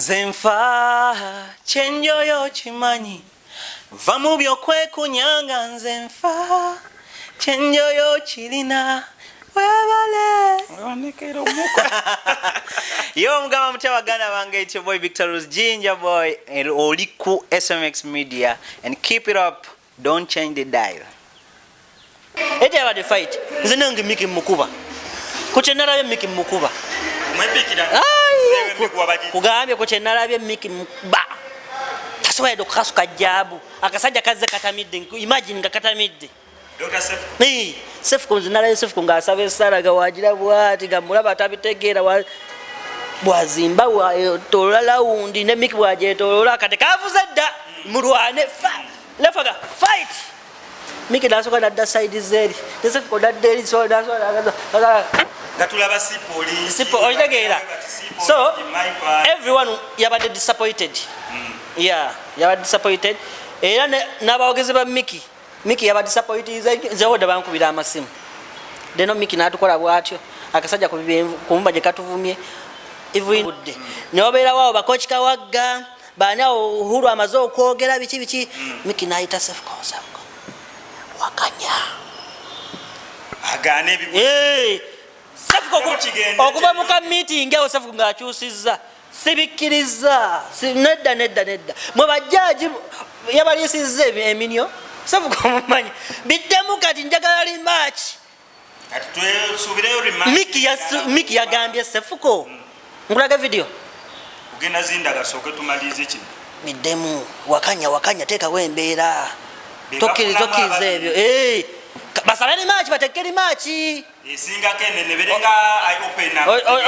Nze nfa kyenjoyo kimanyi va mu byokwekunyanga nze nfa kyenjoyo kirina webale yo mugamba mutya baganda bange. It's your boy Victor Rose Ginger Boy, oli ku SMX Media, and keep it up, don't change the dial. Ete yabadde fight. Nze nange Miki mukuba ku kyenalabye, Miki mukuba. Kugambye ku kyenalabye, Miki mukuba, tasobola yadde okukasuka jab. Akasajja kazze katamidde, imagine nga katamidde. Sefuko, nze nalabye Sefuko ng'asaba esala ga wagira bwati nga mulaba atabitegeera bwazimba tolola lawundi ne Miki bwagyetolola kati kavuze dda mulwane lefaga fight. Miki nasooka nadda side zeri ne Sefuko nadda eri. Sipo okitegeera. So everyone yabadde disappointed. Yeah, yabadde disappointed era n'abawagizi ba Miki. Miki yaba disappointiza. Nze bankubira amasimu deno Miki natukola bwatyo akasajja kumba gye katuvumye ivudde newabeerawo awo bakoki kawagga bani awo Uhuru amaze okwogera biki biki. Miki nayita Sefuko, "Sefuko, wakanya." Sefuko okuva mu ka meeting awo, Sefuko ng'akyusizza, sibikkiriza, nedda nedda nedda, mwe bajjaaji yabaliisizza eminyo. Sefuko mumanyi biddemu, kati njagala rematch. Miki yagambye Sefuko, nkulaga video. Biddemu, wakanya wakanya, teekawo embeera, tokkiriza ebyo. Basabe rematch, bateeke rematch.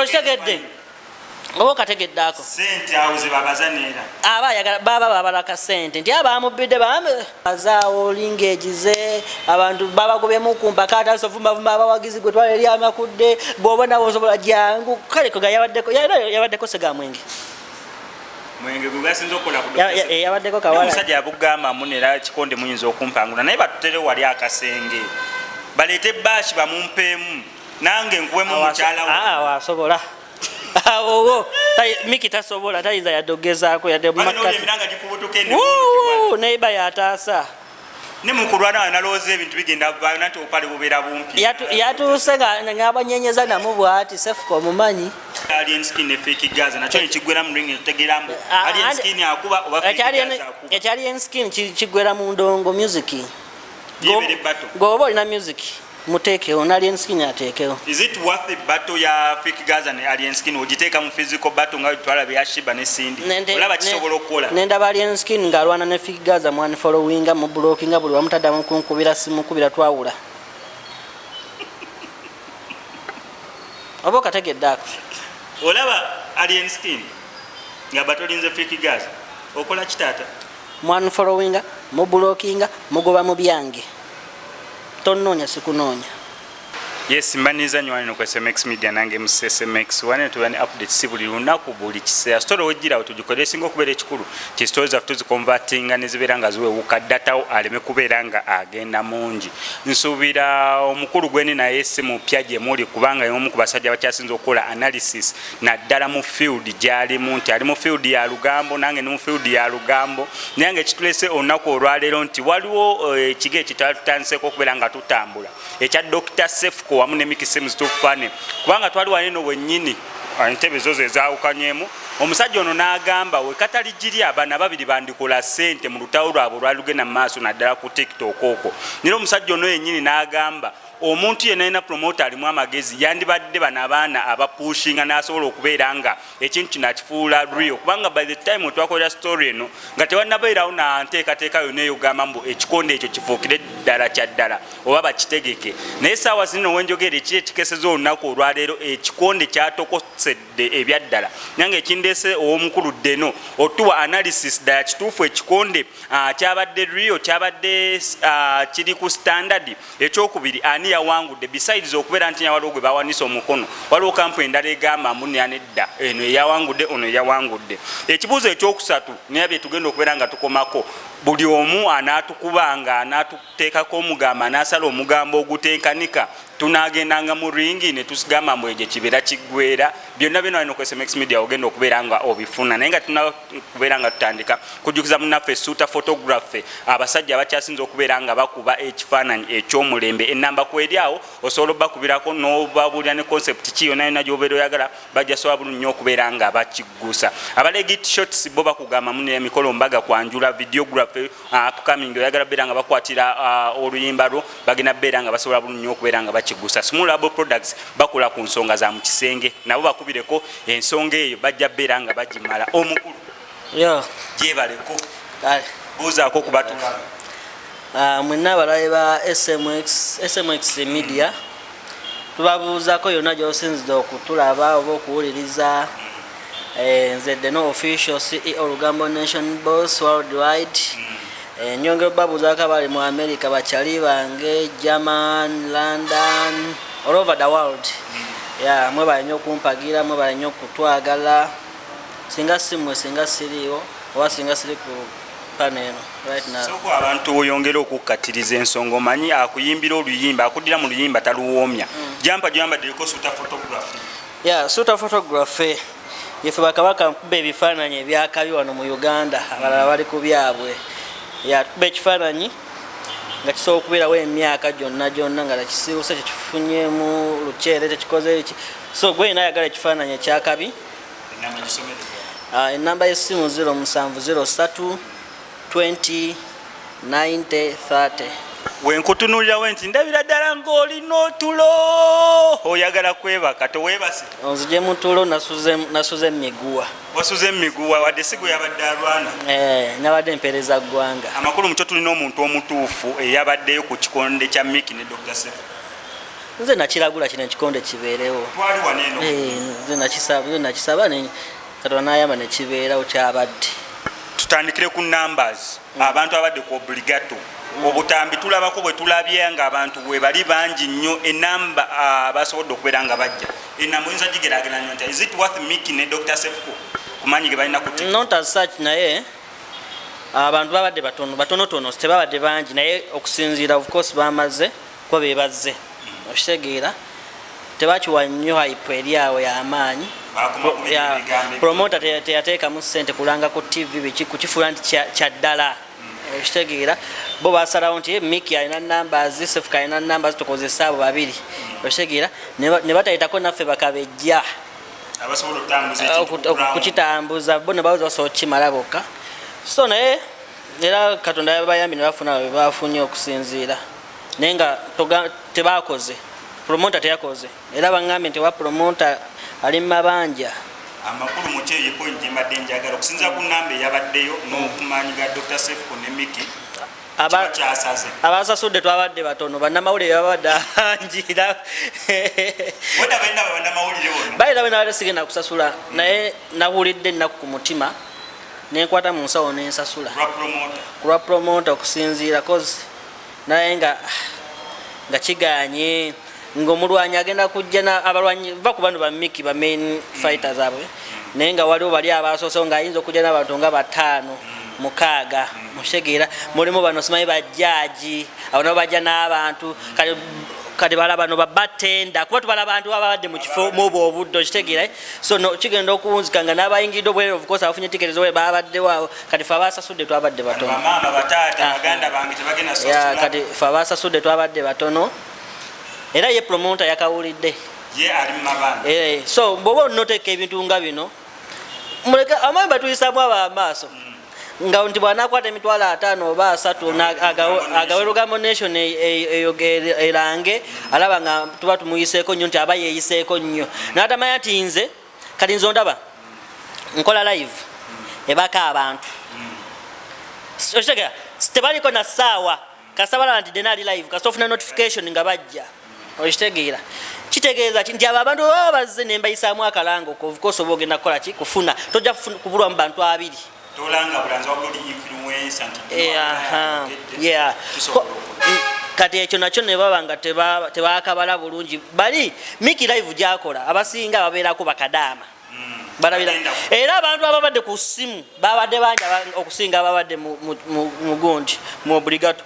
Okitegedde oba okategedde ako? Aba ayagala baba babalaka sente nti abamubbidde bazaawo olinga egize abantu babagobyemu ku mpaka atandise ovumbavumba abawagizi gwe twala eri amakudde bw'oba nawe osobola jangu. Kale koga yabaddeko yabaddeko segamwenge. Mwenge gwe gasinza okukola ku Yabaddeko kawala. Omusajja yabugamba munera kikonde muyinza okumpangula naye batutere wali akasenge baleete bashi bamumpeemu nange nkuwemu mukyala. Wasobola awowo Miki tasobola, tayinza yadde okugezaako yadde. Emiranga gikubutuka. Neiba yataasa. Ne mukulwana nalowooza ebintu bigenda vaayo nanti obupale bubeera bumpi. Yatuuse ng'abanyenyeza namu bwati. Sefuka omumanyi. Alien Skin ne Fake Gaza nakyo nekigwera mu ring, otegeera mbu Alien Skin akuba oba Fake Gaza akuba. Ekya Alien Skin kigwera mu ndongo music. Yebere battle. Gwoba olina music muteekewo ne Alien Skin ateekewo. Is it worth the battle ya Fake Gaza ne Alien Skin ogiteeka mu physical battle nga twalaba ya Shiba ne Cindy? Olaba kisobola okukola? Nendaba Alien Skin ng'alwana ne Fake Gaza, mu unfollowinga, mu blockinga buli wamu, taddamu kunkubira simukubira, twawula. Oba okategedde ako? Olaba Alien Skin nga batolinze Fake Gaza, okola kitaata. Mu unfollowinga, mu blockinga, mugoba mu byange, tonoonya sikunoonya. Yes, mbaniza nnyo wano ku SMX Media, nange mu SMX wane tuba ne updates si buli lunaku, buli kiseera. Story wejjira awo tugikolera. Esinga okubeera ekikulu ti story zaffe tuziconvertinga ne zibeera nga ziwewuka, datawo aleme kubeera nga agenda mungi. Nsuubira omukulu gweni naye si mupya gye muli, kubanga y'omu ku basajja bakyasinza okukola analysis naddala mu field gy'alimu, nti ali mu field ya lugambo, nange ndi mu field ya lugambo. Naye nga ekitulese olunaku olwaleero nti waliwo ekigo ekitala tutandiseko okubeera nga tutambula ekya Dr Sefuko wamu ne Miki Sims tufane, kubanga twali waneno wennyini entebe zo zezaawukanyemu. Omusajja ono n'agamba wekatali giri abaana babiri bandikola ssente mu lutalo lwabwe olwali lugenda mu maaso naddala ku TikTok okwo. Nera omusajja ono yennyini n'agamba omuntu yenna alina promoter alimu amagezi yandibadde bano abaana abapushinga n'asobola okubeera nga ekintu kino akifuula real, kubanga by the time wetwakolera story eno nga tewannabeerawo na nteekateeka yonna eyogamba mbu ekikonde ekyo kifuukire ddala kya ddala oba bakitegeke. Naye saawa zino wenjogera ekiri ekikeseza olunaku olwaleero ekikonde kyatokosedde ebyaddala. Nange ekindeese ow'omukulu ddeno otuwa analysis ddala kituufu ekikonde kyabadde real, kyabadde kiri ku standard. Ekyokubiri, ani yawangudde besides okubeera nti waliwo gwe bawanisa omukono? Waliwo kampu endala egamba mbu nedda, eno eyawangudde, ono eyawangudde. Ekibuuzo ekyokusatu naye bye tugenda okubeera nga tukomako, buli omu anaatukubanga anaatuteekako omugambo anaasala omugambo ogutenkanika. Tunagendanga mu ringi ne tusigamba mbu egyo kibeera kiggwera. Byonna byonna walina ku SMX Media ogenda okubeera nga obifuna. Naye nga tunakubeera nga tutandika kujjukiza munnaffe Suuta Photography, abasajja abakyasinze okubeera nga bakuba ekifaananyi eky'omulembe. Enamba kweri awo, osobola obbakubirako n'obabuulira ne concept ki yonna yonna gy'obeera oyagala, bajja sobola bulungi nnyo okubeera nga bakiggusa. Abalegit Shots bo bakugamba mune emikolo, mbaga, kwanjula, videography, upcoming oyagala beera nga bakwatira oluyimba lwo, bagenda beera nga basobola bulungi nnyo okubeera nga bakiggusa. Small Labo Products bakola ku nsonga za mu kisenge, nabo bakubireko ensonga eyo, bajja beera nga bagimala. Omukulu, gyebaleko, buuzaako okubatulaba. Mwenna abalabe ba SMX, SMX Media, tubabuuzako yonna gyosinzidde okutulaba oba okuwuliriza. Nze Deno Official, CEO Lugambo Nation, Boss Worldwide. Nyongera obabuuzaako abali mu America, bakyali bange, German, London, all over the world. Yeah, mwebale nnyo okumpagira, mwebale nnyo okutwagala. Singa si mmwe, singa siriiwo oba singa siri ku pano eno right now. Sooka abantu oyongere okukkatiriza ensonga. Omanyi akuyimbira oluyimba, akuddira mu luyimba taluwoomya. Jumper gyoyambadde Suuta Photography. Yeah, Suuta Photography yefe bakabaka nkuba ebifaananyi ebyakabi wano mu Uganda, abalala bali ku byabwe. Ya, tukuba ekifaananyi nga kisobola okubeerawo emyaka gyonna gyonna nga tekisiibuse, tekifunyemu lukyere, tekikoze ki. So gwe yina ayagala ekifaananyi ekyakabi, Enamba gisomere. Enamba y'essimu 0703 20 90 30. Wenkutunuulirawo nti ndabira ddala ng'olina otulo, oyagala kwebaka, teweebase. Onzije mu tulo, nasuze miguwa. Wasuze miguwa, wadde si gwe yabadde alwana. Eh, nabadde mpeereza ggwanga. Amakulu mukyo, tulina omuntu omutuufu eyabaddeyo ku kikonde kya Miki ne Dr Sefu. Nze nakiragula kino ekikonde kibeerewo. Twali wano eno. Eh, nze nakisaba ne Katonda n'ayamba nekibeerawo kyabadde. Tutandikire ku numbers, abantu abadde ku Obligato. Obutambi tulabako bwe tulabye nga abantu bwe bali bangi nnyo. Enamba basobodde okubeera nga bajja, enamba oyinza gigerageranya nti is it worth Miki ne Dr Sefuko kumanyi ge balina ku TikTok? Not as such, naye abantu babadde batono batonotono, tebabadde bangi, naye okusinziira, of course bamaze kuba bebazze, okitegeera, tebakiwa nnyo hype eri awo y'amaanyi. Bakuma ku ebigambo. Promoter teyateekamu ssente kulanga ku TV biki kukifuula nti kya ddala, okitegeera. Bo basalawo nti Miki alina numbers, Sefuka alina numbers, tukozese abo babiri, okitegeera, ne batayitako naffe bakabejja abasobola okutambuza ekintu ku ground. Kukitambuza bo ne bawoza basobola okukimala bokka. So naye era Katonda yabayambye ne bafuna bwe bafunye okusinziira, naye nga tebakoze, promoter teyakoze, era baŋŋambye nti owa promoter ali mu mabanja. Amakulu mukyo eyo point gyembadde njagala, okusinziira ku namba eyabaddeyo n'okumaanyi ga Dr Sefuko ne Miki, kiba kyasaze. Abasasudde twabadde batono, bannamawulire babadde bangi. Wedda balina bannamawulire wonna. Bayira bwe nabadde sigenda kusasula, naye nawulidde ennaku ku mutima nenkwata mu nsawo nensasula. Lwa promoter. Ku lwa promoter, okusinziira cause naye nga kiganye ng'omulwanyi agenda kujja abalwanyi va ku bano ba Miki, ba main fighters abwe, naye nga waliwo bali abasoosewo ng'ayinza okujja n'abantu nga bataano, mukaaga, mukitegeera. Mulimu bano simanyi bajjaaji, abo nabo bajja n'abantu. Kati bala bano babatenda kuba tubala abantu ababadde mu kifo mubwo obudde, okitegeera, eh? So no kigenda okuwunzika nga n'abayingidde obwerere, of course abafunye tiketi zobwe babaddewo awo. Kati fe abasasudde twabadde batono. Bamaama, bataata, baganda bange tebagenda Ya, sasula. Kati fe abasasudde twabadde batono, era ye promoter yakawulidde. Ye ali mu mabanja. So bw'oba onoteeka ebintu nga bino, muleke amaanyi batuyisamu abo amaaso nga nti bw'anaakwata 50,000 oba 30 agawe Lugambo Nation eyo erange, alaba nga tuba tumuyiseeko nnyo, nti aba yeeyiseeko nnyo n'atamanya nti nze kati nze ondaba nkola live ebako abantu, okitegera, tebaliko na ssaawa kasita balaba nti dena ali live, kasita ofuna notification nga bajja, okitegeera. Kitegeeza ki? Nti abo abantu baba bazze nembayisaamu akalango, of course oba ogenda kukola ki? Kufuna, tojja kubulwamu bantu abiri. Tolanga bulanzi, wabula oli influencer nti Eh, aha, yeah. tusobola Kati ekyo nakyo ne baba nga tebakabala bulungi. Bali Miki live gyakola, abasinga babeerako bakadaama balabira. Bagenda Era abantu ababadde ku ssimu babadde bangi okusinga ababadde mu gundi, mu Obligato.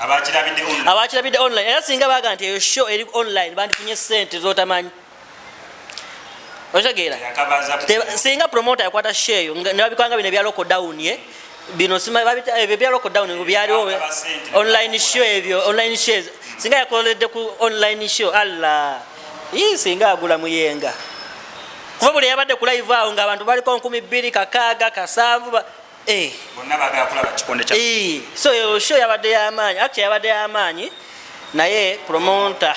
Abakirabidde online. Era singa baga nti eyo show eri online, bandifunye sente zotamanyi. Okitegeera? Singa promoter yakwata show eyo nebabikwanga bino ebya lockdown, ye bino ebyo bya lockdown byaliwo, online show, ebyo online shows, singa yakoledde ku online show, alla ii, singa agula muyenga, kuba buli yabadde ku live awo ng'abantu baliko 2000, 6, 7. So eyo show yabadde yamaanyi, actually yabadde yamaanyi, naye promoter.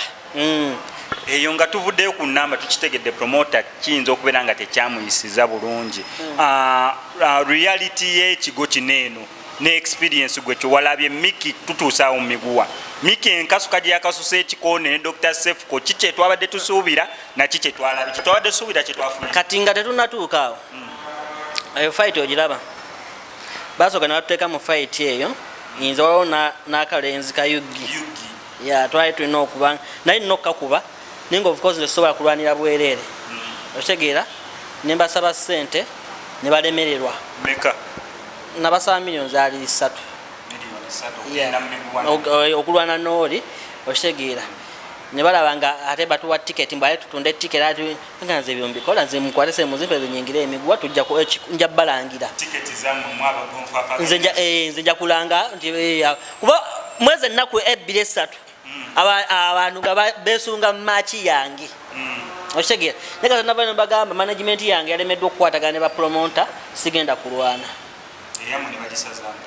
Eyo nga tuvuddeyo ku namba, tukitegedde promoter kiyinza okubeera nga tekyamuyisiza bulungi. Reality y'ekigo kino eno ne experience gwe kyewalabye, Miki, tutuusaawo mu miguwa, Miki enkasuka gye yakasusa ekikoone ne Dr Sefuko, ki kyetwabadde tusuubira naki kyetwalabye? Kyetwabadde tusuubira kyetwafunye? Kati nga tetunatuuka awo, eyo fight ogiraba, basooka ne batuteeka mu fight eyo. Nze waliwo n'akalenzi ka Yugi. Ya, twali tulina okuba naye nina okukakuba, naye nga of course nsobola kulwanira bwereere. Okitegeera? Ne mbasaba ssente ne balemererwa. Meka? Nabasaba miliyoni zaali 3. Okulwana n'oli. Okitegeera? Ne balaba nga ate batuwa tiketi, mbu ate tutunde tiketi, ate nga nze ebyo mbikola, nze mukwate se muzimpe nyingire emiguwa, tujja nja balangira. Nze nja kulanga nti kuba mwezi ennaku 2, 3, abantu nga besunga maaki yange. Okitegeera? Naye kati nava bagamba management yange yalemeddwa okukwatagana ne bapromoter, sigenda kulwana.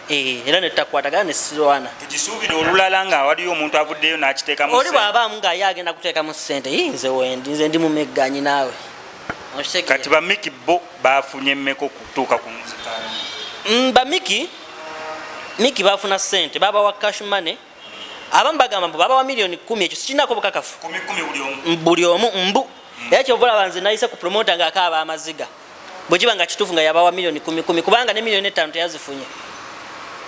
Era netakwatagana nesirwana. Tugisuubira olulala nga waliyo omuntu avuddeyo n'akiteekamu. Oli bw'abaamu ng'aye agenda kuteekamu ssente, nze wendi, nze ndi mumegganyi naawe. Kati bamiki bo bafunye mmeka okutuuka ku muzikaani? Bamiki, Miki bafuna ssente, babawa cash money. Abamu bagamba mbu babawa miliyoni 10, ekyo sikinako bukakafu. Buli omu mbu. Era kyova olaba nze nayise ku promoter ng'akaaba amaziga, bwe kiba nga kituufu nga yabawa miliyoni 10 10, kubanga ne miliyoni 5 teyazifunye.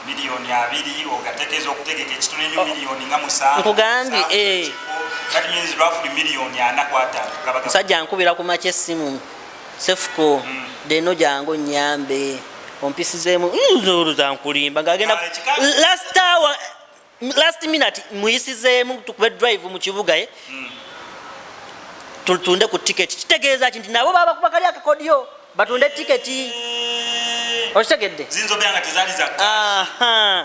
Miliyoni 20 ogatekeeza okutegeka ekitono ennyo miliyoni nga 7. Nkugambye. That means roughly miliyoni 4 ku 5. Musajja nkubira ku makya essimu, "Sefuko, deno jangu nyambe ompisizeemu." Nzoluza nkulimba ngaagenda last hour, last minute, muyisizeemu tukube drive mu kibuga, ye tutunde ku tiketi. Kitegeeza ki? Nti nabo babakuba kali akakodyo batunde tiketi. Okitegedde? Ziyinza obeera nga tezaali za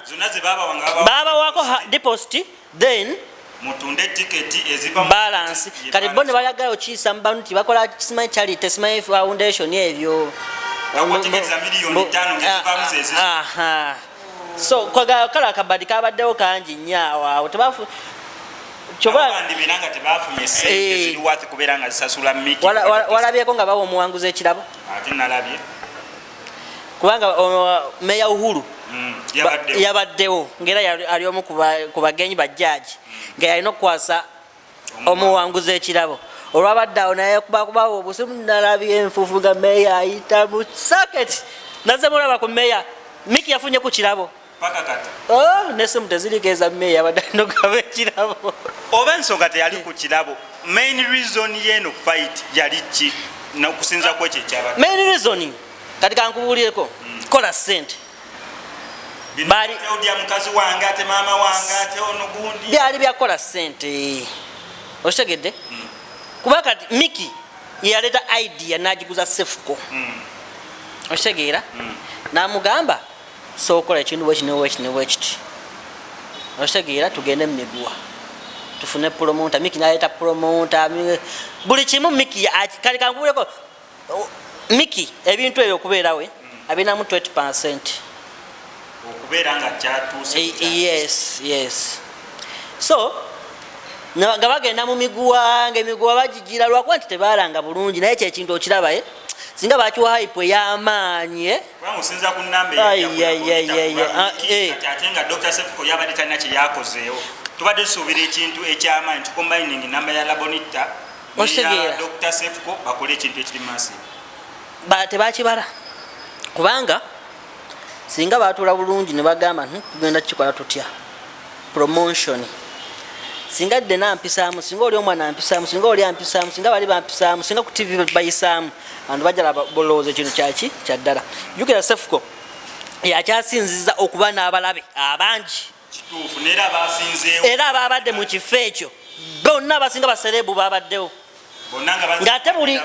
zonna ze babawanga. Babawako deposit, then mutunde tiketi eziva balance. Kati bo ne bayagala okiyisa mu bantu nti bakola simanyi charity, simanyi foundation, ebyo. So kale akabadi kabaddewo kangi nnyo awo awo, tebafu kyobandibera nga tebafunye sente ziri worth kubeera nga zisasula Miki. Walabyeko nga bawa omuwanguzi ekirabo? Ate nalabye. Kubanga Meya Uhuru yabaddewo, ngaera ali omu ku bagenyi bajjaaji, nga yalina okukwasa omuwanguzi ekirabo. Olwabadde awo naye kubakubawo obusimu, nalabye enfuufu nga meya ayita mu saket. Naze mulaba ku meya, Miki yafunye ku kirabo. Paka kati. Oh, nesimu teziriko eza meya, abadde alina okugaba ekirabo. Oba ensonga teyali ku kirabo, main reason yeno fight yali ki nokusinza ku ekyo ekyabadde? Main reason, kati kankubuulireko, kola sente. Bino mukazi wange, ate maama wange, ate ono gundi. Byali byakola sente. Okitegedde? Kuba kati Miki yeyaleeta idea n'agiguza Sefuko. Okitegeera? N'amugamba, "Sookola ekintu bwekiti nebwekiti nebwekiti." Okitegeera? "Tugende mu miguwa tufune promoter." Miki naleeta promoter, buli kimu Miki. Kati kankubuleko, Miki ebintu ebyo okubeerawe abinamu 20%. Okubeera nga kyatuuse. Yes, so nga bagenda mu miguwa, nga emiguwa bagigira lwakuba nti tebalanga bulungi, naye kyekintu okiraba, eh? Singa bakiwa hype ey'amaanyi, eh? Kubanga osinza ku namba Ai, ai, ai, ai, ai. Ate nga Dr Sefuko yabadde talina kyeyakozeewo, tubadde tusuubira ekintu ekyamaanyi, tucombining namba ya Labonita Okitegeera? Dr Sefuko, bakole ekintu ekiri massive. Tebakibala, kubanga singa batuula bulungi ne bagamba, "Tugenda kukikola tutya promotion?" Singa dde nampisaamu, singa oli omwana ampisaamu, singa oli ampisaamu, singa bali bampisaamu, singa ku TV bayisaamu, abantu bajala bolowooza ekintu kyaki kyaddala. Jukira Sefuko yakyasinziza okuba n'abalabe abangi. Era ababadde mu kifo ekyo bonna abasinga baserebu babaddewo, ng'ate buli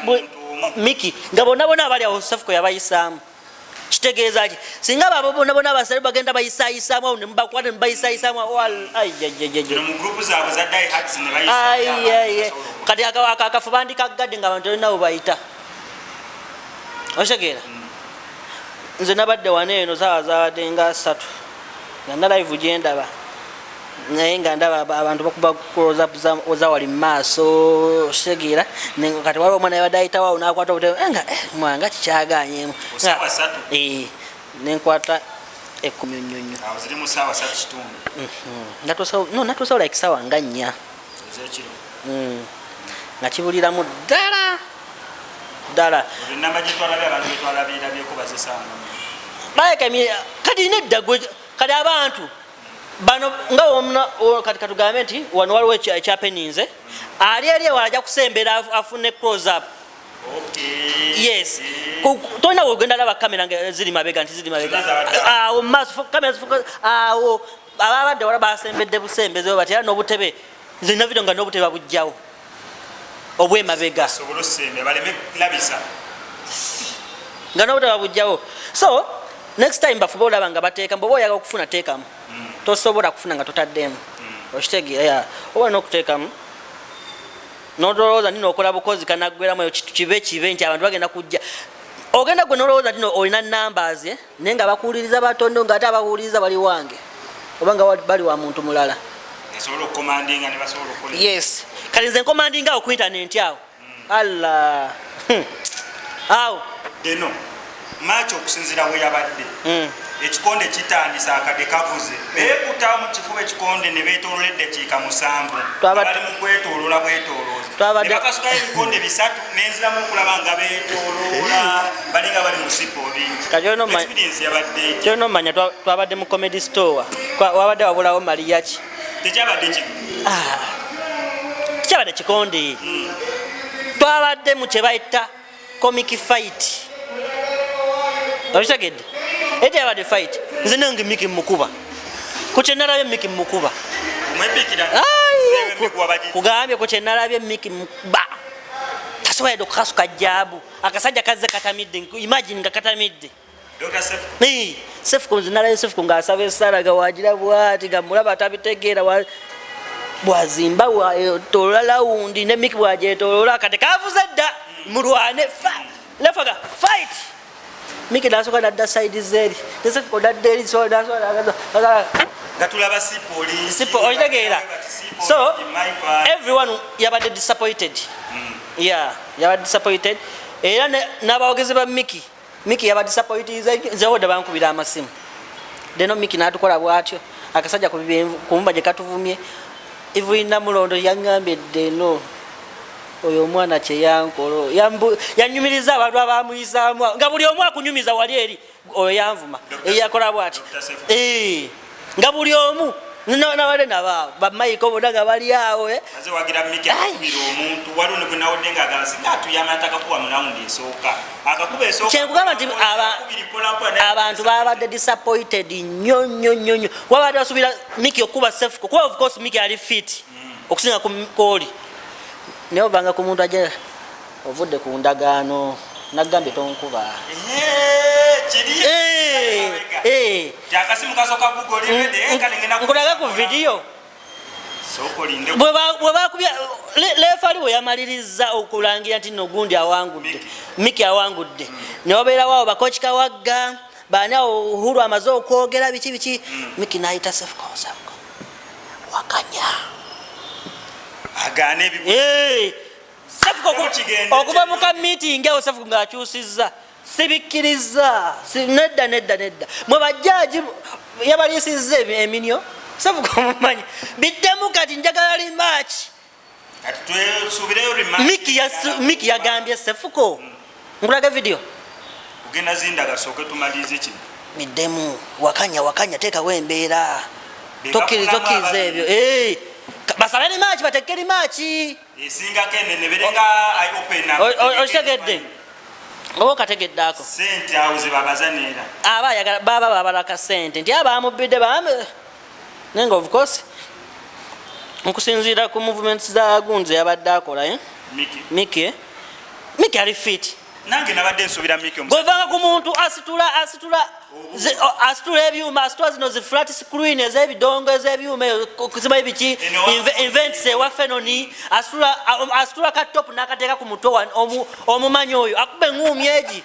Miki nga bonna bonna abali awo Sefuko yabayisaamu. Kitegeeza ki singa babo bonna bonna abaserebu bagenda bayisayisaamu awo nemubakwata nemubayisayisaamu? Kati akafu bandikaggadde nga abantu olinawo bayita, okitegeera? Nze nabadde wano eno saawa zabadde nga 3 nga na live gyendaba, naye nga ndaba abantu bakuba close up za wali mu maaso, okitegeera? Kati waliwo omwana yabadde ayitawo awo n'akwata obutebe nga mwana nga kikyaganyemu, nenkwata 10 nyonyonyo. No natuusawo like sawa nga 4 nga kibuliramu ddala ddala. Kati nedda, kati abantu bano nga kati katugambe nti wano waliwo ekyapeninze, ali eri ewala ajja kusembera afune close up. Yes, tolina wegenda laba kamera nga ziri mabega, nti ziri mabega awo mumaaso, kamera awo ababadde wala basembedde busembeze bati, era n'obutebe, nze nina video nga n'obutebe babugjawo obwemabega nga n'obutebe babugjawo. So next time bafube olaba nga bateekamu. Bwoba oyagala okufuna, teekamu. Tosobola kufuna nga totaddemu, okitegeera? Oba olina okuteekamu, nolowooza nti nokola bukozi kanaggweramu eyo kibe kibe nti abantu bagenda kujja, ogenda gwe nolowooza nti olina numbers, naye nga bakuwuliriza batono, nga ate abawuliriza bali wange oba nga bali wa muntu mulala. Yes, kati nze nkomandinga awo ku internet awo, alla awo. Deno maaki okusinzira we yabadde, ekikonde kitandise, akadde kavuze, beekutawo mu kifuba ekikonde ne beetolola eddakiika 7, bali mu kwetolola bwetoloozi, ne bakasukayo ebikonde 3, nenziramu okulaba nga beetoloola, balinga bali mu sipo bingi. Experience yabadde? Kyolina omanya, twabadde mu Comedy Store, wabadde wabulawo maliyaki. Tekyabadde kibi. Ah, tekyabadde kikonde. Twabadde mu kyebayita comic fight, okitegedde? Era teyabadde fight. Nze nange Miki mukuba ku kyenalabye, Miki mukuba. Kugambye ku kyenalabye, Miki mukuba, tasobola yadde okukasuka jaabu. Akasajja kazze katamidde, imagine nga katamidde. Sefuko, nze nalabye Sefuko ng'asaba esala nga wagira bwati, nga mulaba atabitegeera, bwazimba tolola lawundi ne Miki bwagyetolola, kati kavuze dda, mulwane lefaga fight. Miki nasooka nadda side zeri, ne Sefuko nadda eri. Nga tulaba Sipoli. Sipo, okitegeera? So everyone yabadde disappointed. Yeah, yabadde disappointed, era n'abawagizi ba Miki, Miki yaba disappointed. Nze wodde bankubira amasimu, deno Miki n'atukola bwatyo, akasajja kumba gye katuvumye. Evelyn Namulondo yaŋŋambye, "Deno oyo omwana kyeyankolo yanyumiriza abantu abamuyisaamu, nga buli omu akunyumiza wali eri, oyo yanvuma, eyakola bwati." Nga buli omu nabadde nabaawo bamayiko bonna nga bali awo. Maze wagira Miki akubira omuntu, waliwo ne gwe nawodde ng'agamba singa atuyamba atakakuba mu rawundi esooka, akakuba esooka. Kyenkugamba nti abantu babadde disappointed nnyo nnyo nnyo nnyo. Wabadde basuubira Miki okuba Sefuko, kuba of course Miki ali fit okusinga ku kooli, naye ovanga ku muntu aja ovudde ku ndagaano, nagambye tonkuba. Kiri akasimu kasooka vuga olirede kale ngenda. Nkulaga ku vidiyo. Sooka olinde. Bwe bakubya lefali, bwe yamaliriza okulangira nti no gundi awangudde, Miki awangudde, ne wabeerawo awo bakoki kawagga baani awo, Uhuru amaze okwogera biki biki, Miki nayita Sefuko, "Sefuko, wakanya." Agaana ebibu. Sefuko Kigende. Okuva mu ka meeting awo, Sefuko ng'akyusizza, "Sibikkiriza, nedda, nedda, nedda, mwe bajjaaji yabaliisizza eminyo." Sefuko mumanyi, "Biddemu, kati njagala rematch." Kati twesuubireyo rematch. Miki yagambye Sefuko, nkulaga video. Kugenda zindaga, sooke tumalirize kino. "Biddemu, wakanya, wakanya, teekawo embeera." Be Tokkiriza, bafunamu tokkiriza ababiri. ebyo. Basabe rematch, bateeke rematch. Esingako enene berenga eye open. Okitegedde oba okategedde ako? Naye nga of course nkusinziira ku movements za gunzi yabadde akola, eh? Mickey. Mickey, Mickey ali fit. Nange nabadde nsuubira Mickey Bwevanga ku muntu asitula ebyuma, asitula zino zi flat screen ez'ebidongo, ez'ebyuma, kuzimayi biki. Invents ewa Fenoni, asitula ka top n'akateeka ku mutwe omumanyi oyo akuba eŋŋuumi egi,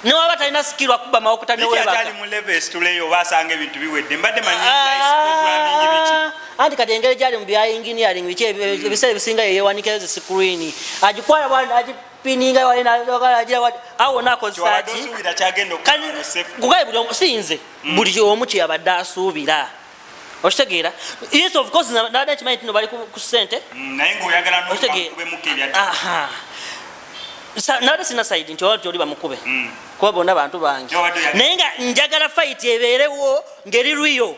newaba talina skill, akuba mawokota. Mickey Newebaka. Akyali mu level esituleyo oba asanga ebintu biwedde? Mbadde manyi lice programming biki. Ah, anti kati engeri gyali mu bya engineering biki, ebiseera ebisinga yeyewanikayo zi screen, agikwala bwana, agipininga wali, awo nakozesa Kyewabadde ki? osuubira kyagenda okuba safe. Kugaye buli omu, si nze, buli omu kyeyabadde asuubira, okitegeera? Yes, of course nabadde nkimanyi nti no bali ku ssente. Naye ng'oyagala Okitegeera? n'okubemuko ebya Aha. Nabadde sina side nti oba nti oli bamukube, kuba bonna bantu bange. Kyewabadde oyagala. Naye nga njagala fight ebeerewo ngeri lwiyo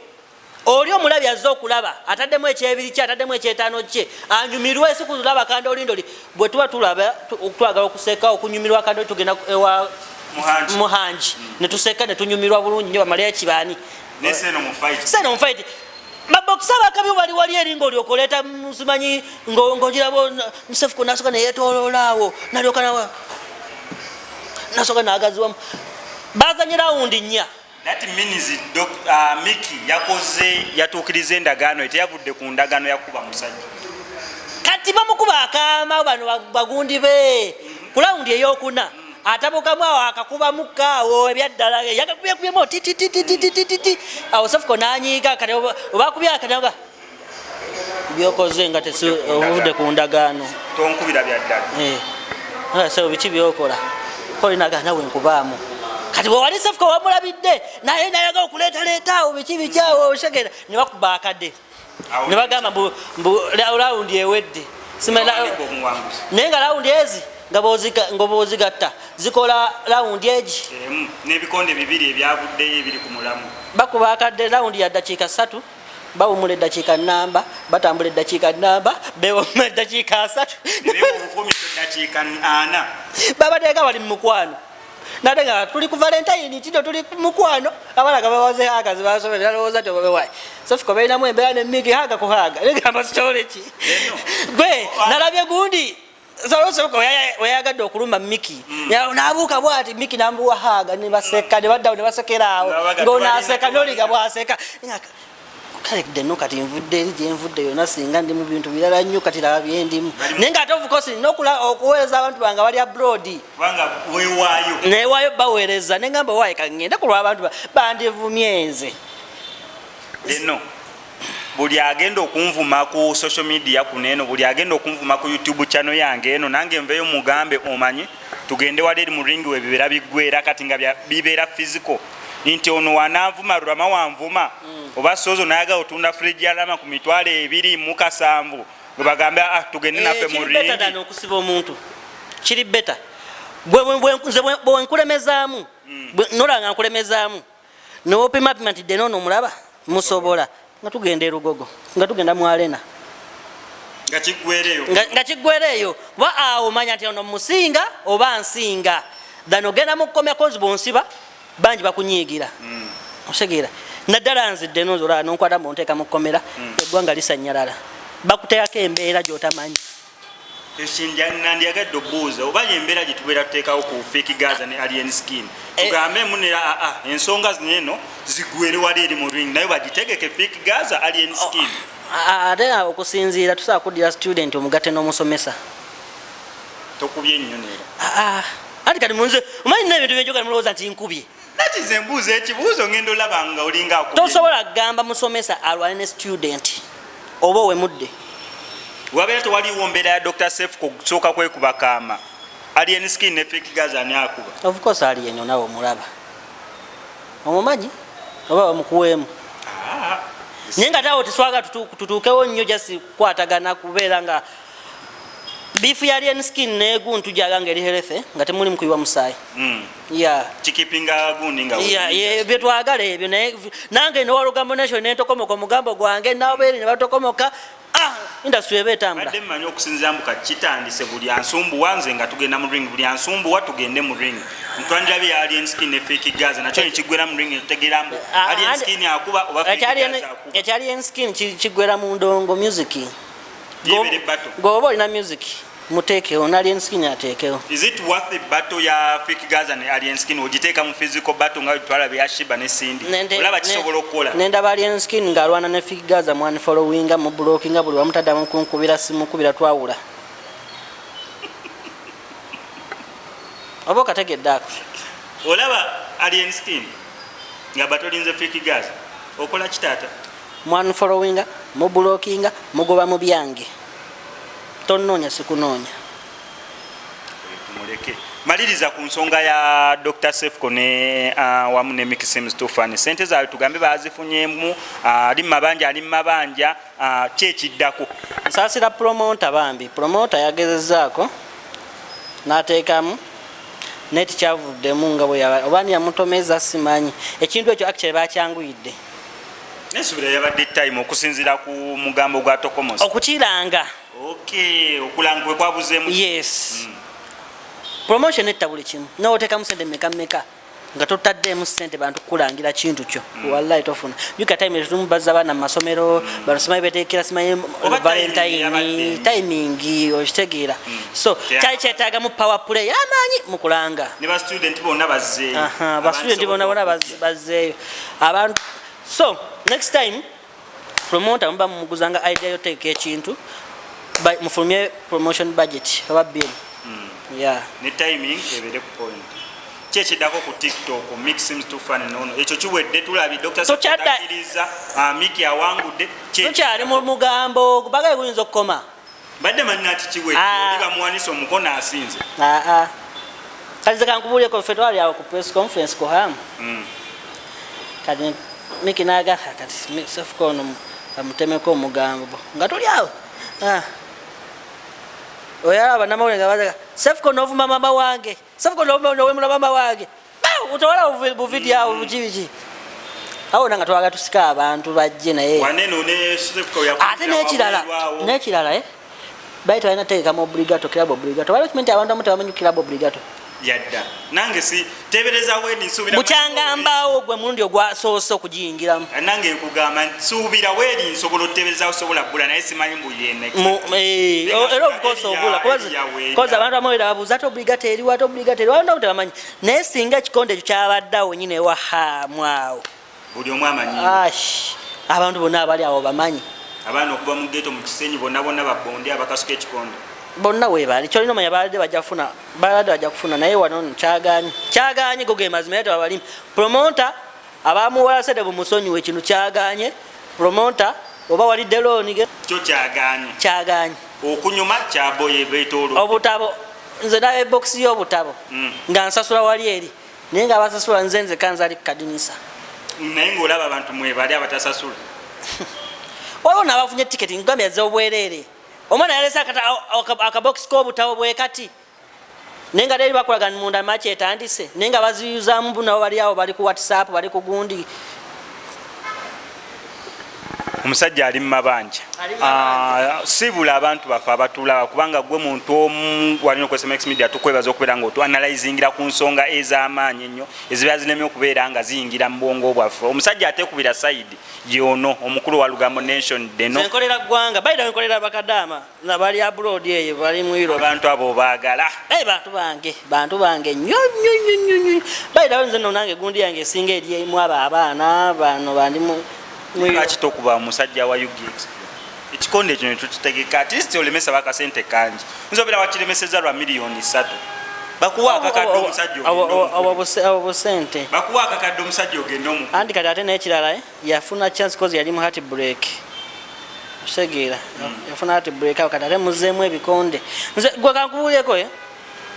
oli omulabi azze okulaba, ataddemu ekyebiri kye, ataddemu ekyetaano kye, anyumirwe, si kulaba kandolindoli. Bwe tuba tulaba twagala okuseka, okunyumirwa kandoli, tugenda ewa Muhangi. Muhangi netuseka netunyumirwa bulungi nnyo, bamale ekibaani. Nese eno mu fight. Sene mu fight babokisa abakabi bali wali eri ngaolyoka oleeta simanyi ng'ogiraba Sefuko nasoka neyetololaawo, nalyoka nasoka nagaziwamu, bazanye rawundi 4. That means Mickey yakoze, yatuukiriza endagaano ye, teyavudde ku ndagaano yakuba musajja. Kati bamukuba akaama bano bagundi be ku rawundi eyokuna, atabukamu awo, akakubamuka awo ebyaddala, yakakubyekubyemu titititititi awo, Sefuko nanyiiga. Kati obakubye akanaga byokoze nga ovudde ku ndagaano. Tonkubira byaddala. Eh. So biki byokola kolinaga nawe nkubaamu. Kati bwewali Sefuko wamulabidde naye nayaga okuleetaleeta awo biki biki awo, oshegera ne bakuba akadde ne bagamba mbu rawundi ewedde. Awandika omuwanguzi. Naye nga rawundi ezi nga bwozigatta zikola rawundi egi emu n'ebikonde bibiri ebyavuddeyo ebiri ku mulamu. Bakuba akadde, rawundi ya ddakiika 3, bawumula eddakiika namba, batambula eddakiika namba, bewumula eddakiika 30. Obukuumisa eddakiika 40. Babateeka bali mu mukwano, nate nga tuli ku Valentine, tino tuli ku mukwano, abaana nga bawaze hug zibasomera, alowooza ti obabewayi Sofiko balinamu embeera ne Miki hug ku hug, negamba sitole ki? Eno. Gwe nalabye gundi Sofiko weyagadde okuluma Miki, nabuuka bwati, Miki nambuwa hug, ne baseka, ne baddawo ne basekera awo. Nga baga Ng'onaaseka tubalina. Noliga bwaseka, kale deno kati nvudde eri gyenvudde yonna, singa ndi mu bintu birala nnyo, kati laba byendimu. Naye nga ate of course nina okuweereza abantu bange abali abroad. Kubanga weewaayo. Newaayo baweereza, nengamba waaye kaŋŋende ku lw'abantu bandivumye nze. Eno buli agenda okunvuma ku social media kuno, eno buli agenda okunvuma ku YouTube channel yange eno, nange nveyo mugambe, omanyi tugende wali eri mu ring we bibeera biggwera. Kati nga bibeera physical nti ono wananvuma, Rama wanvuma, oba sozo nayagala otunda fridge ya Rama ku 207,000, gwe bagambe, ah, tugende naffe mu Kiri better than ring. Okusiba omuntu kiri better. Nze bwe nkulemezaamu, nolaba nga nkulemezaamu, newopimapima nti dde noono omulaba musobola, nga tugenda erugogo, nga tugenda mu arena. Nga kiggwereyo. Nga kiggwereeyo, kuba awo omanya nti ono musinga oba nsinga, than ogenda mu kkomya kozi bwonsiba bangi bakunyiigira, osegeera? Naddala nzidde nonzi olaba nonkwata munteeka mu kkomera, eggwanga lisanyalala, bakuteekako embeera gyotamanyi. Nandyagadde obuuza oba yembeera gye tubeera tuteekawo ku Fik Gaza ne Alien Skin, tugambemu nera aa ensonga zino eno zigwere wali eri mu ring, naye bagitegeke Fik Gaza, Alien Skin. Ate awo okusinziira tusobola kuddira student omugatte n'omusomesa. Tokubye nnyo neera. Anti kati munze omanyi nina ebintu byenjogera, mulowooza nti nkubye. Nakize mbuuza ekibuuzo, ngenda olaba nga olinga akubye. Tosobola kugamba musomesa alwane ne student oba owemudde. Wabeera tewaliwo mbeera ya Dr Sef kusooka kwekuba kaama, Alien Skin ne Fik Gaza, ani akuba? Of course Alien, nawe omulaba, omumanyi oba bamukuweemu. Naye nga tawo teswaga tutuukewo nnyo, just kukwatagana kubeera nga Beef ya Alien Skin neguntu jaga nga eri healthy nga temuli mukuyiwa musaayi. Yeah. Kikipinga gundi nga Yeah, yeah, bye twagala ebyo naye nange ne Walugambo Nation ne ntokomoka omugambo gwange n'abeeri ne batokomoka. Ah, industry eba etambula. Badde mmanyi okusinziira mbu kati kitandise buli ansumbuwa nze nga tugenda mu ring, buli ansumbuwa tugende mu ring. Ntwandirabe ya Alien Skin ne Fake Gaza nakyo ne kiggwera mu ring, ne tutegeera mbu Ah, Alien Skin akuba oba Fake Gaza akuba. Ekya Alien Skin kiggwera mu ndongo music. Yebere battle. Gwoba olina music muteekewo ne Alien Skin ateekewo. Is it worth the battle ya Fake Gaza ne Alien Skin ogiteeka mu physical battle nga twalaba ya Shiba ne Cindy? Olaba kisobola okukola? Nendaba Alien Skin ng'alwana ne Fake Gaza mu unfollowinga, mu blockinga, buli wamu taddamu kunkubira simu kubira twawula. Oba okategedde ako? Olaba Alien Skin nga batolinze Fake Gaza okola ki taata? Mu unfollowinga, mu blockinga, mugoba mu byange. Tonnoonya sikunoonya. Tumuleke. Maliriza ku nsonga ya Dr. Sefco ne wamu ne Mickey Sims Tufani. Sente zaabwe tugambe baazifunyemu, ali mu mabanja, ali mu mabanja, ki ekiddako? Nsaasira promoter bambi. Promoter yagezezzaako n'ateekamu naye tikyavuddemu nga bwe yaba, oba ani yamutomeza simanyi. Ekintu ekyo actually baakyanguyidde. Nensubira yabadde time okusinziira ku mugambo gwa Tokomos. Okukiranga. Okay, okulanga kwe kwabuzeemu. Yes. Promotion etta buli kimu. N'oteekamu sente mmeka mmeka nga totaddeemu ssente bantu kukulangira kintu kyo. Wallahi tofuna. Yuka time ezimu bazza abaana mu masomero, bano simanyi beteekera simanyi Oba Valentine, timing yabadde. timing okitegeera. So, kyali kyetaagamu power play amaanyi mu kulanga. Ne ba student bonna bazzeeyo. Aha, ba student bonna bonna bazzeeyo. Abantu, so next time promoter muba mumuguzanga idea yoteeka ekintu, mufulumye promotion budget oba bill. Yeah. Ne timing ebeere ku point. Ki ekiddako ku TikTok, Mick Sims Too Funny nono. Ekyo kiwedde tulabye Dr. Sefco takkiriza, Mick awangudde. Ki Tukyali mu mugambo, bagaye guyinza okukoma. Mbadde manyi nati kiwedde, oli bamuwanise omukono asinze. Kati nze kankubuulireko, ffe twali awo ku press conference ku Ham. Kati Mick n'agamba, kati Sefco ono bamutemeko omugambo. Nga tuli awo. Oyo alaba bannamawulire nga bazaga, Sefco n'ovuma maama wange. Sefco n'owemula maama wange. Bawo, utawala bu video awo, buki biki. Awo nanga twagala tusika abantu bajje naye. Waneno ne Sefco yakugira Ate wabweru awo. n'ekirala, Bali tebalina teeka mu obligato, club obligato. Waliwo kimenti abantu abamu tebamanyi club obligato. Yadda. Nange si tebereza wendi nsuubira Bukyangambaawo gwe mulundi ogwasoose okugiyingiramu. Nange nkugamba nsuubira weeri nsobola otebereza osobola bbula naye simanyi mbu ye next. Era of course ogula. Eri ya weeri. Kozi abantu abamu era babuuza ate obligato eriwa, ate obligato eriwa, abantu abamu tebamanyi. Naye singa ekikonde ekyo kyabadde awo nnyini ewa Hamu awo. Buli omu amanyi. Ash, abantu bonna abali awo bamanyi. Abaana okuva mu ghetto mu Kisenyi bonna bonna babonde abakasuka ekikonde. Bonna weebali. Ky'olina omanya baadde bajja kufuna, baadde bajja kufuna naye wano nno kyagaanyi. Kyagaanyi go ge mazima era tebabalimi. Promoter abamuwola ssente bumusonyiwe kino kyagaanye. Promoter oba walidde looni ge. Kyo kyagaanyi. Kyagaanyi. Okunyuma kyaboye beetoolodde. Obutabo nze ndaba ebokisi y'obutabo nga nsasula wali eri. Naye nga abasasula nze nzeka nze ali ku kadinisa. Naye ng'olaba abantu mwebali abatasasula. Waliwo n'abafunye tiketi nkugambye yazze obwereere. Omwana yalese akabokisi k'obutabo bwe kati. Naye nga teri bakolagana munda match etandise. Naye nga baziyuzaamu nabo bali awo bali ku WhatsApp bali ku gundi. Omusajja ali mu mabanja. Ali mu mabanja. Sibula abantu baffe abatulaba kubanga gwe muntu omu walina oku SMX Media tukwebaza okubeera nga otuanalyzingira ku nsonga ez'amaanyi ennyo ezibeera zinemye okubeera nga ziyingira mu bwongo bwaffe. Omusajja ateekubira side y'ono omukulu wa Lugambo Nation Deno. Nze nkolera ggwanga, by the way nkolera bakadaama na bali abroad eyo bali mu Europe. Abantu abo baagala. Bantu bange, bantu bange nnyo nnyo nnyo nnyo nnyo. By the way nze nno nange gundi yange esinga eri emu abo abaana bano bandi mu Lwaki tokuba omusajja wa UGX? Ekikonde ekyo ne tukitegeka, at least olemesa bakasente kangi. Nze obeera wakiremesezza lwa miliyoni 3. Bakuwa akakadde omusajja ogende omukulu. Abo busente. Bakuwa akakadde omusajja ogende omukulu. Anti kati ate n'ekirala, yafuna chance cause yali mu heartbreak. Otegeera? Yafuna heartbreak awo kati ate muzzeemu ebikonde. Nze gwe kankubuulireko,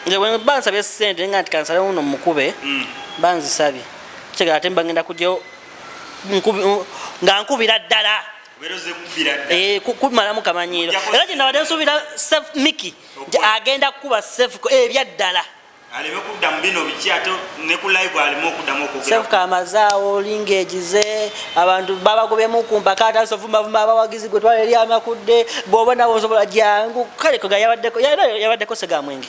Nze bwe mba nsabye ssente nga nti kansale uno mukube, mba nzisabye. Otegeera ate mba ngenda kujjayo nga nkubira ddala. Eh, kumalamu kamanyiiro. Era kyenabadde nsuubira Miki nti agenda kukuba Sefuko ebyaddala. Aleme kudda mu bino biki, ate ne ku live aleme okuddamu okwogera. Sefuko amazaawo olinga egize abantu babagobyemu ku mpaka, atandise ovumbavumba abawagizi, gwe twala eri amakudde, bw'oba nawe osobola jangu. Kale koga yabaddeko, yabaddeko segamwenge.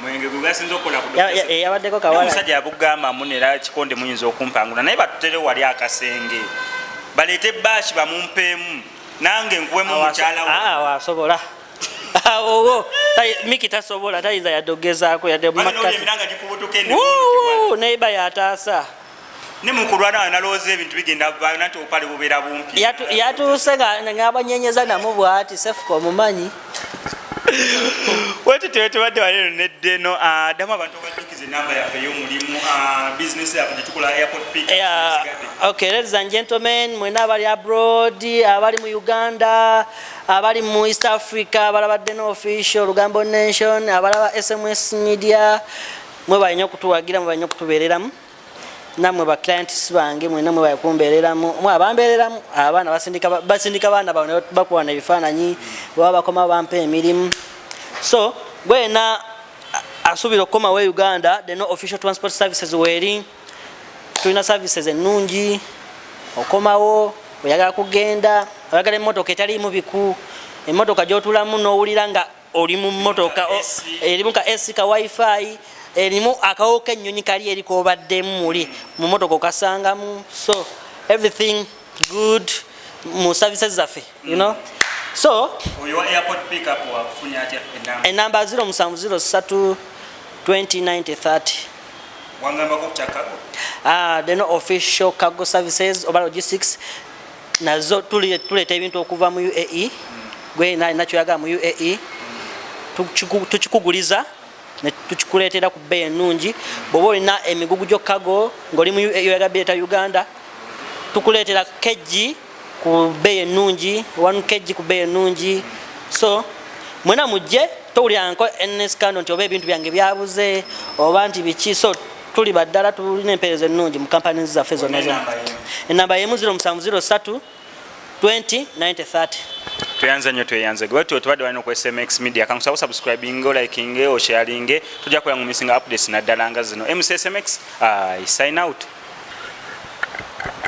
Mwenge gwe gasinza okukola ku Yabaddeko kawala. Omusajja yabugamba munera kikonde muyinza okumpangula, naye batutere wali akasenge, baleete bashi bamumpeemu nange nkuwemu mukyala we. Ah, wasobola awowo Miki tasobola, tayinza yadde okugezaako yadde mu makkati. Emiranga gifubutuka. Wuu, neiba yataasa. Ne mukulwana nalowooza ebintu bigenda vaayo, nanti obupale bubeera bumpi. Yatuuse nga ng'abanyenyeza namu bwati. Sefuka omumanyi. Wetutebe tubadde waleero neddeno ddamu abantu obajjukiza enamba yaffe ey'omulimu, bizinesi yaffe gyetukola, airport pick. Yeah, okay, ladies and gentlemen, mwena abali abroad, abali mu Uganda, abali mu East Africa, abalaba Deno Official, Lugambo Nation, abalaba SMS Media, mwebale nnyo okutuwagira, mwebale nnyo okutubeereramu. Nammwe ba clients bange mwena mwebale kumbeereramu, mwe abambeereramu, abaana basindika baana baabwe ne bakuwana ebifaananyi, baba bakoma bampa emirimu. So gwena asuubira okukomawo e Uganda, Deno Official Transport Services weeri, tulina services ennungi. Okomawo oyagala kugenda, oyagala emmotoka etaliimu biku, emmotoka gyotulamu n'owulira nga oli mu mmotoka, erimu ka AC, ka WiFi, erimu akawo k'ennyonyi kali eri kobaddemu muli mu mmotoka okasangamu. So everything good mu services zaffe. So Oyo wa airport pickup wakufunya atya enamba? Enamba 0703 2090 30. Wangambako ku kyakago. Deno Official Cargo Services oba Logistics, nazo tuleeta ebintu okuva mu UAE. Gwe nakyoyagala mu UAE, tukikuguliza ne tukikuleetera ku bbeeyi ennungi. Bw'oba olina emigugu gyo cargo ng'oli mu UAE, oyagala bireeta Uganda, tukuleetera kg ku bbeeyi ennungi, 1 kg ku bbeeyi ennungi. So mwena mujje, towulira nko scandal nti oba ebintu byange byabuze oba nti biki. So tuli baddala, tulina empeereza ennungi mu kampani zaffe zonna zonna. Enamba yemu 0703 20 90 30. Tweyanze nnyo, tweyanze gwe tuwe tubadde walina ku SMX Media. Kankusaba subscribing, liking, osharinge, tujja kubeera mu missinga updates naddala nga zino. MCSMX, I sign out.